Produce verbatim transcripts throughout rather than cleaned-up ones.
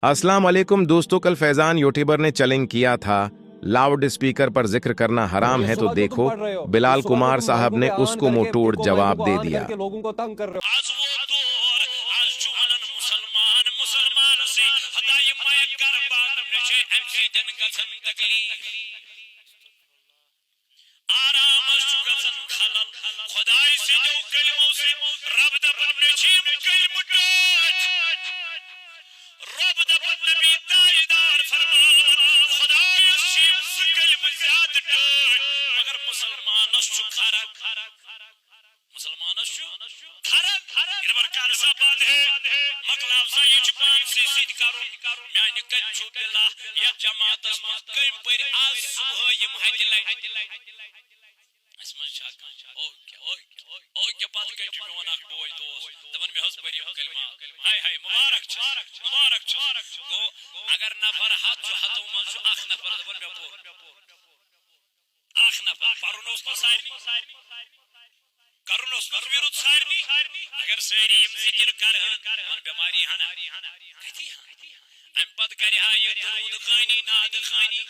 السلام علیکم دوستو، کل فیضان یوٹیوبر نے چیلنج کیا تھا، لاؤڈ اسپیکر پر ذکر کرنا حرام ہے، تو دیکھو، بلال کمار صاحب نے اس کو منہ توڑ جواب دے دیا۔ آز ووت دور، آز چھُ ونان مسلمان مسلمانسٕے، ہتا یہِ مایک کر بند، مےٚ چھِ امہِ سۭتۍ گژھان تکلیف۔ آرامس چھُ گژھان خلل۔ خدایہِ سٕنٛدیو کلمو سۭتۍ۔ رب دپان، مےٚ چھِ یِم کلمہٕ ٹٲٹھۍ۔ رب دپان، نبی تاجدار فرماوان، خدایس چھِ یِم زٕ کلمہٕ زیادٕ ٹٲٹھۍ۔ مگر مسلمانس چھُ کھران۔ مسلمانس چھُ کھران۔ یِنہٕ وَر کر سا بند ہے، مۄکلاو سا یہِ چھُ پانسٕے سۭتۍ کرُن۔ میانہِ کتھِ چھُ بِلا یتھ جماعتس منٛز کٔمۍ پٔرۍ آز صبحٲے یِم ہتہِ لٹہِ؟ اسہِ منٛز چھا کانٛہہ؟ او کیٛاہ، او کیٛاہ، او کیٛاہ، پتہٕ کتہِ چھُ میون اکھ بوے دوست دپان مےٚ حظ پٔرۍ یِم کلمات۔ ہاے ہاے، مبارک چھُس، مبارک چھُس۔ گوٚو، اگر نفر ہتھ چھُ، ہتو منٛز چھُ اکھ نفر دپان مےٚ پوٚر۔ اکھ نفر پرُن اوس نہ سارنٕے، کرُن اوس نہ وِرُد سارنٕے۔ اگر سٲری یِم ذِکِر کرٕہن، یِمن بٮ۪مارِ یی ہا نہ۔ کتہِ یی ہا؟ امہِ پتہٕ کرِ ہا یہِ درود خٲنی، نعت خٲنی۔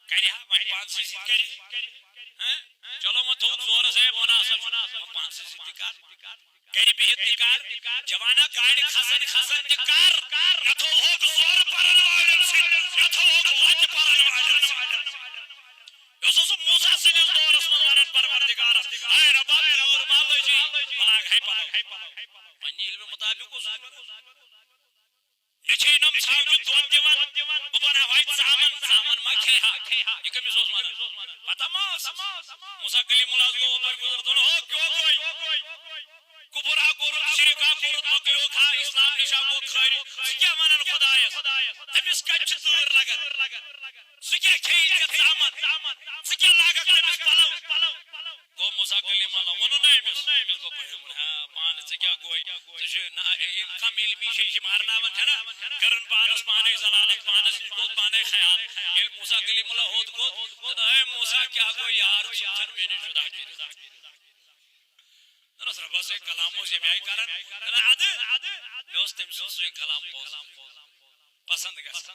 کرِ ہا وۄنۍ پانسٕے سۭتۍ کرِ۔ ہہ؟ چلو وۄنۍ تھوٚوُکھ زورس، ہے، وَنان ہسا چھُ۔ وۄنۍ پانسٕے سۭتۍ تہِ کر۔ گرِ بِہِتھ تہِ کر، جوانا گاڑِ کھسن کھسن تہِ کر، مےٚ تھوٚوہوکھ زورٕ پرن والٮ۪ن سۭتۍ، مےٚ تھوٚوہوکھ لتہِ پرن والٮ۪ن سۭتۍ۔ یہِ اوس سُہ موسیٰ سٕنٛدِس دورس منٛز ونان پروردگارس، اے ربا، تۭر ما لٔجی؟ بہٕ لاگہٕ ہاے پلو۔ پننہِ علمہٕ مطابق اوس سُہ ونان۔ مےٚ چھے نۄم ژھاوجہِ دۄد دِوان، بہٕ بناوہے ژامن، ژامن ما کھیہِ ہا؟ یہِ کٔمِس اوس ونان؟ پتہ ما ٲسٕس؟ موسیٰ کلیم اللہ گوٚو اوپر گُزر، دوٚپُن، ہو، کیٛاہ گوٚو؟ کفر ہا کوٚرُتھ، شرک ہا کوٚرُتھ، مۄکلیوکھ ہا، اسلام نِش ہا گوٚو خٲرج۔ ژٕ کیٛاہ ونان خدایس؟ تٔمِس کتہِ چھِ تۭر لگان؟ سُہ کیٛاہ کھیٚیہِ ژےٚ ژامن؟ ژٕ کیٛاہ لاگکھ تٔمِس پلو؟ گوٚو موسیٰ کلیم اللہ، ووٚنُن نہ أمِس، أمِس گوٚو پرٛژھُن، ہا، پانہٕ ژےٚ کیٛاہ گوٚے؟ ژےٚ چھُ نہ، یہِ کم علمی چھے، یہِ مارناوان چھےٚ نہ؟ کٔرٕن پانس پانے ذلالت، پانس نِش گوٚو پانے خیال۔ ییٚلہِ موسیٰ کلیم اللہ ہوٚت گوٚو، دوٚپُن، اے موسیٰ، کیٛاہ گوٚو یار، ژٕ چھُکھ مےٚ نِش جُدا کٔرِتھ؟ دوٚپنس، رۄبس سۭتۍ کلام اوس ییٚمہِ آیہِ کران، دوٚپُن، ادٕ مےٚ اوس تٔمۍ سُنٛد سُے کلام پوٚز۔ پسند گژھِ۔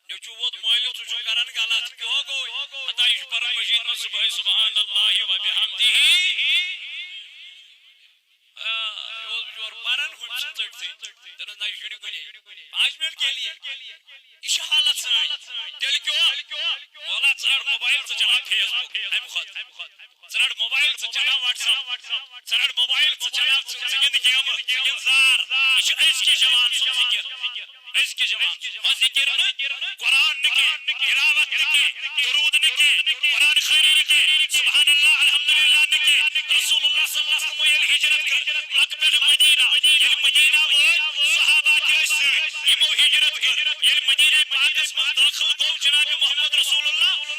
نیٚچوٗ ووت مٲلِس، ژٕ چھُکھ کران غلط، کیٛاہ گوٚو؟ ہتا یہِ چھُ پران مٔشیٖد منٛز صبحٲے سبحان اللہ و بحمدہ۔ آ، یہِ اوس بِچور پران ہُمۍ سُنٛد ژٔٹتھٕے۔ دوٚپنس، نہ، یہِ چھُنہٕ کُنے۔ پانٛژھ منٹ کے لیے۔ یہِ چھِ حالت سٲنۍ۔ تیٚلہِ کیٛاہ؟ مولا، ژٕ رَٹ موبایل، ژٕ چلاو فیس بُک۔ اَمہِ کھۄتہٕ۔ ژٕ رَٹ موبایل، ژٕ چلاو وٹس اپ۔ ژٕ رَٹ موبایل، ژٕ چلاو، ژٕ، ژٕ گِنٛد گیمہٕ، ژٕ گِنٛد زار۔ یہِ چھُ أزکِس جوان سُنٛد ذِکِر۔ أزکِس جوان سُنٛد۔ وۄنۍ ذِکِر نہٕ، قرآن نہٕ کینٛہہ، تلاوت نہٕ کینٛہہ، درود نہٕ کینٛہہ، قرآن خوٲنی نہٕ کینٛہہ، سبحان اللہ، الحمدللہ نہٕ کینٛہہ۔ رسول اللہ صلی اللہ علیہ وسلم ییٚلہِ ہجرت کٔر مکہ پٮ۪ٹھ مدینہ، ییٚلہِ مدینہ وٲتۍ، صحابہ تہِ ٲسۍ سۭتۍ، یِمو ہجرت کٔر۔ ییٚلہِ مدینہ پاکس منٛز دٲخل گوٚو جناب محمد رسول اللہ،